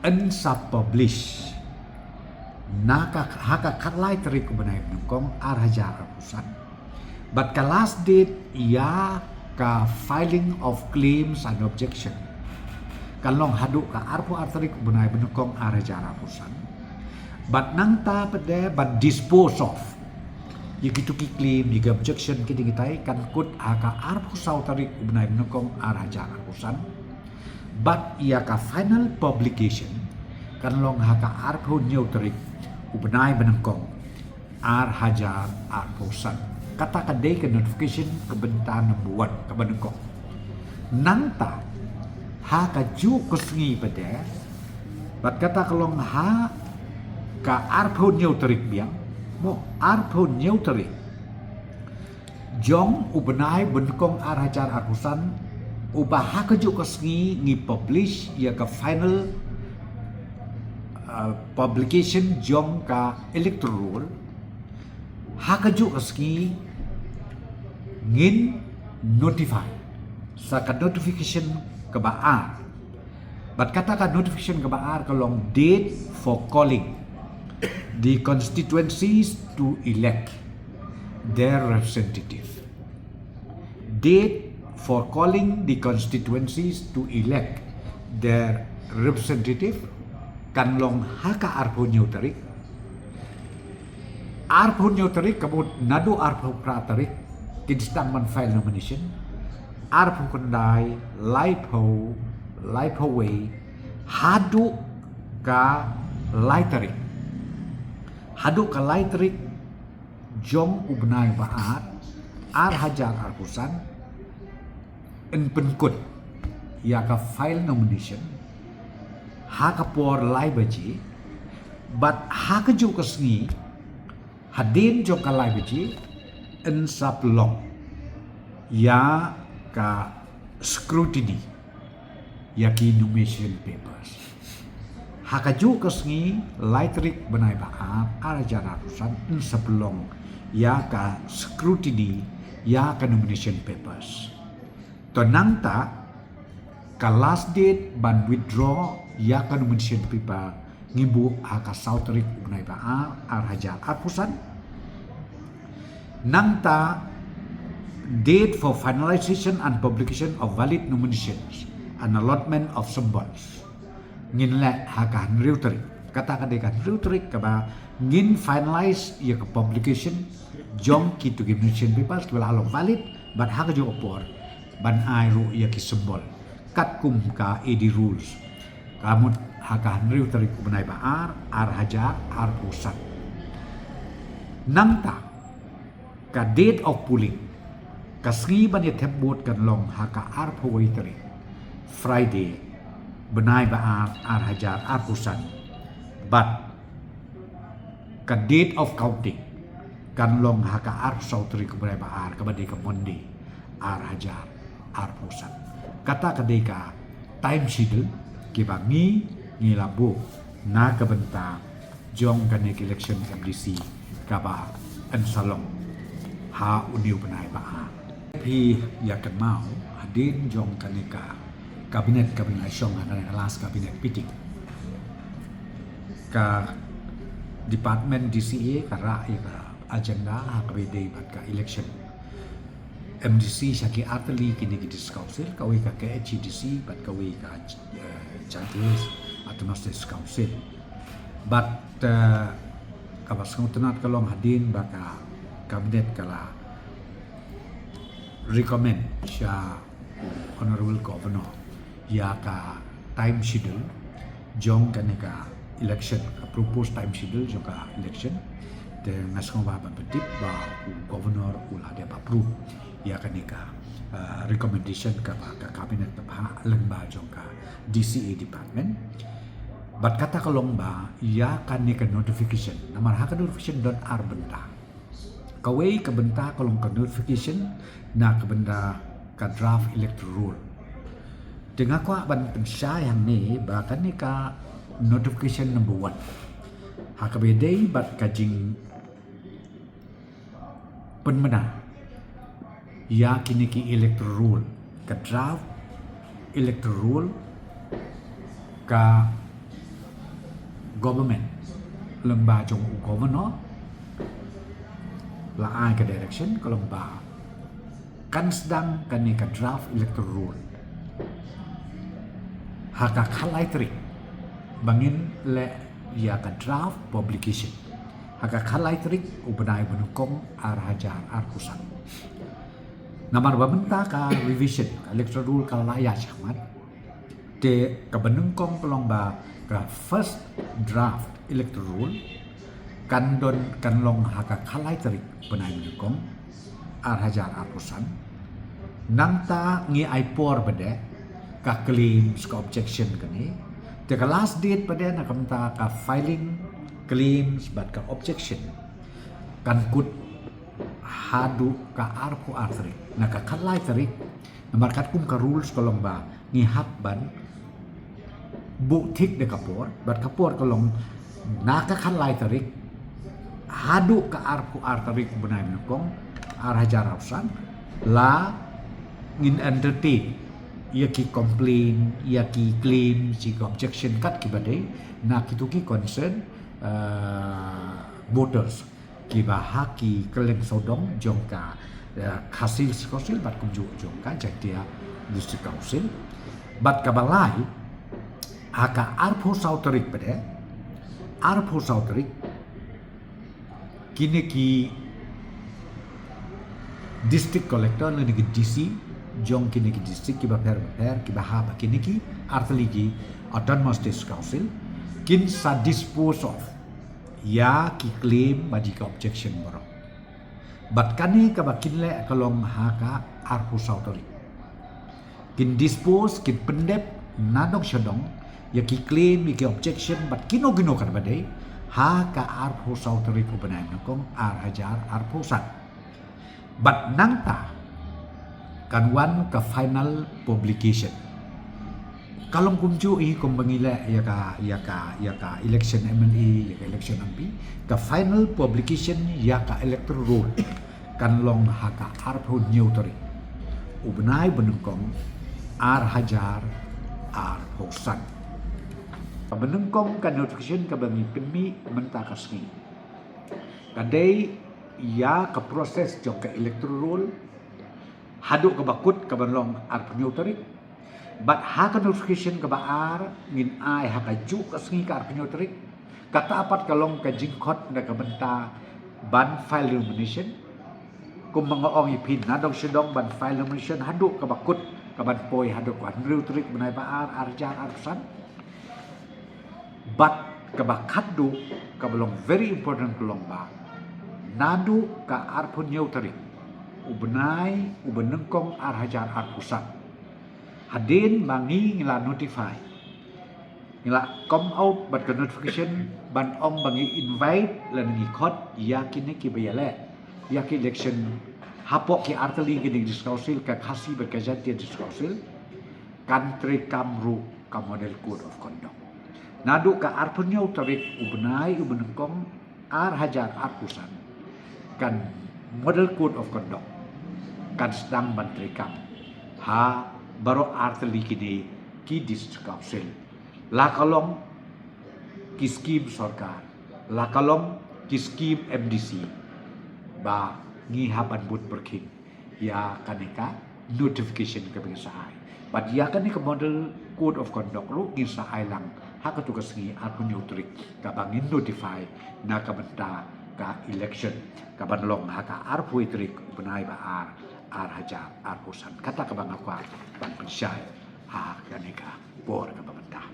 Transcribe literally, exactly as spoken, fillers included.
yn sa publish na ka, ha ka khatlai tarik u bnai ba nyngkong ar hajar arphew san. Bad ka last date ïa ka filing of claims and objection kan long haduh ka arphew ar tarik u bnai ba nyngkong ar hajar arphew san. Bad nangta pat de ban dispose of ïa kitu ki claim, ïa ki objection, ki ding kitai kan kut ha ka arphew saw tarik u bnai ba nyngkong ar hajar arphew san. Bad ïa ka final publication kan long ha ka arphew hynñiew tarik u bnai ba nyngkong ar hajar arphew san. Kata ka dei ka notification ka bynta number one, ka ba nyngkong. Nangta ha kajuh ka sngi pat de, bad kata ka long ha ka arphew hynñiew tarik biang, mo, arphew hynñiew tarik jong u bnai ba nyngkong ar hajar arphew san, uba ha kajuh ka sngi ngi publish ïa ka final, uh, publication jong ka electoral roll. Ha kajuh ka sngi ngin notify sa ka notification kaba ar. Bad kata ka notification kaba ar ka long date for calling the constituencies to elect their representative. Date for calling the constituencies to elect their representative kan long ha ka arphew hynñiew tarik. Arphew hynñiew tarik, ka mut naduh arphew phra tarik ki dei sdang ban file nomination. Arphew khyndai, laiphew, laiphew wei, haduh ka lai tarik. Haduh ka lai tarik jong u bnai ba ar, ar hajar arphew san, yn pynkut ïa ka file nomination ha ka por lai baje. Bad ha kajuh ka sngi, hadien jong ka lai baje, yn sa pynlong ïa ka scrutiny ïa ki nomination papers. Ha kajuh ka sngi, lai tarik bnai ba ar, ar hajar arphew san, yn sa pynlong ïa ka scrutiny ïa ka nomination papers. To nangta ka last date ban withdraw ïa ka nomination paper ngi buh ha ka saw tarik u bnai ba ar, ar hajar arphew san. Nangta date for finalization and publication of valid nominations and allotment of symbols ngin leh ha ka hynriew tarik. Kata ka dei ka hynriew tarik kaba ngin finalize ïa ka publication jong kitu ki nomination papers kiba la long valid, bad ha kajuh ka por ban ai ruh ïa ki symbol katkum ka A D rules. Ka mut ha ka hynriew tarik u bnai ba ar, ar hajar arphew san. Nangta ka date of polling, ka sngi ban ïa thep vote, kan long ha ka arphew wei tarik, Friday, bnai ba ar, ar hajar arphew san. Bad ka date of counting kan long ha ka arphew saw tarik u bnai ba ar, kaba dei ka Monday, ar hajar arphew san. Kata ka dei ka time schedule kiba ngi, ngi la buh na ka bynta jong kane ka election M D C kaba yn sa long ha une u bnai ba ar. Phi ïa kynmaw, hadien jong kane ka cabinet kaba ngi la shong, ha kane ka last cabinet meeting, ka department D C A ka rah ïa ka agenda ha kaba ïadei bad ka election M D C sha ki artylli kine ki district council, kawei ka K H A D C bad kawei ka, eh, Jaintia Hills Autonomous District Council. Bad, eh, kaba sngewtynnat ka long hadien ba ka cabinet ka la recommend sha Honorable Governor ïa ka time schedule jong kane ka election, ka proposed time schedule jong ka election. Te nga sngewbha ban pyntip ba u Governor u la dep approve ïa kane ka, uh, recommendation kaba ka cabinet ka phah lyngba jong ka D C A department. Bad kata ka long ba ïa kane ka notification, namar ha ka notification don ar bynta. Kawei ka bynta ka long ka notification na ka bynta ka draft electoral roll. Te nga kwah ban pynshai hangne ba kane ka notification number one, ha kaba ïadei bad ka jingpynbna ïa kine ki electoral roll, ka draft electoral roll, ka Government, lyngba jong u Governor, la ai ka direction ka long ba kan sdang kane ka draft electoral roll ha ka khatlai tarik, ba ngin leh ïa ka draft publication ha ka khatlai tarik u bnai ba nyngkong ar hajar arphew san. Namar ba mynta ka revision ka electoral roll ka la ïa shah mat. Te kaba nyngkong ka long ba ka first draft electoral roll kan don, kan long ha ka khatlai tarik bnai ba nyngkong ar hajar arphew san. Nangta ngi ai por ba dei ka claims, ka objection kane. Te ka last date ba dei na ka bynta ka filing claims bad ka objection kan kut haduh ka arphew ar tarik. Na ka khatlai tarik, namar katkum ka rules ka long ba ngi hap ban buh thik da ka por, bad ka por ka long na ka khatlai tarik haduh ka arphew ar tarik bnai ba nyngkong ar hajar arphew san, la ngin entertain ïa ki complain, ïa ki claim, ïa ki objection kat kiba dei na kito ki concern, uh, voters kiba ha ki kylleng sawdong jong ka, eh, Khasi District Council bad kumjuh jong ka Jaintia District Council. Bad kaba lai, ha ka arphew saw tarik ba dei, arphew saw tarik, kine ki district collector lane ki D C jong kine ki district kiba pher ba pher kiba hap ha kine ki artylli ki Autonomous District Council kin sa dispose of ïa ki claim bad ïa ki objection baroh. Bad kane kaba kin leh ka long ha ka arphew saw tarik. Kin dispose, kin pyndep nadong shadong ïa ki claim, ïa ki objection bad kino kino kat ba dei ha ka arphew saw tarik u bnai ba nyngkong ar hajar arphew san. Bad nangta kan wan ka final publication. Ka long kumjuh hi kumba ngi leh ïa ka, ïa ka, ïa ka election M L A, ïa ka election M P. Ka final publication ïa ka electoral roll kan long ha ka arphew hynñiew tarik u bnai ba nyngkong ar hajar arphew san. Kaba nyngkong ka notification kaba ngi pynmih mynta ka sngi ka dei ïa ka process jong ka electoral roll haduh kaba kut kaban long arphew hynñiew tarik. Bad ha ka notification kaba ar ngin ai ha kajuh ka sngi ka arphew hynñiew tarik. Kata pat ka long ka jingkhot na ka bynta ban file nomination. Kumba nga ong ïa phi, nadong shadong ban file nomination haduh kaba kut kaban poi haduh ka hynriew tarik bnai ba ar ar hajar arphew san. Bad kaba khatduh kaba long very important ka long ba naduh ka arphew hynñiew tarik u bnai u ba nyngkong ar hajar arphew san, hadien ba ngi ngi la notify, ngi la come out bad ka notification ban ong ba ngi invite lane ngi khot ïa kine kiba ïaleh ïa ki election hapoh ki artylli kine ki District Council, ka Khasi bad ka Jaintia District Council, kan treikam ruh ka Model Code of Conduct. Naduh ka arphew hynñiew tarik u bnai u ba nyngkong ar hajar arphew san, kan Model Code of Conduct kan sdang ban treikam ha baroh artylli kine ki District Council. La ka long ki skim sorkar, la ka long ki skim M D C, ba ngi hap ban bud pyrkhing ïa kane ka notification kaba ngin sa ai. Bad ïa kane ka Model Code of Conduct ruh ngin sa ai lang ha kato ka sngi arphew hynñiew tarik kaba ngin notify na ka bynta ka election kaban long ha ka arphew tarik u bnai ba ar ar hajar arphew san. Kata kaba nga kwah ban pynshai ha kane ka por kaba mynta.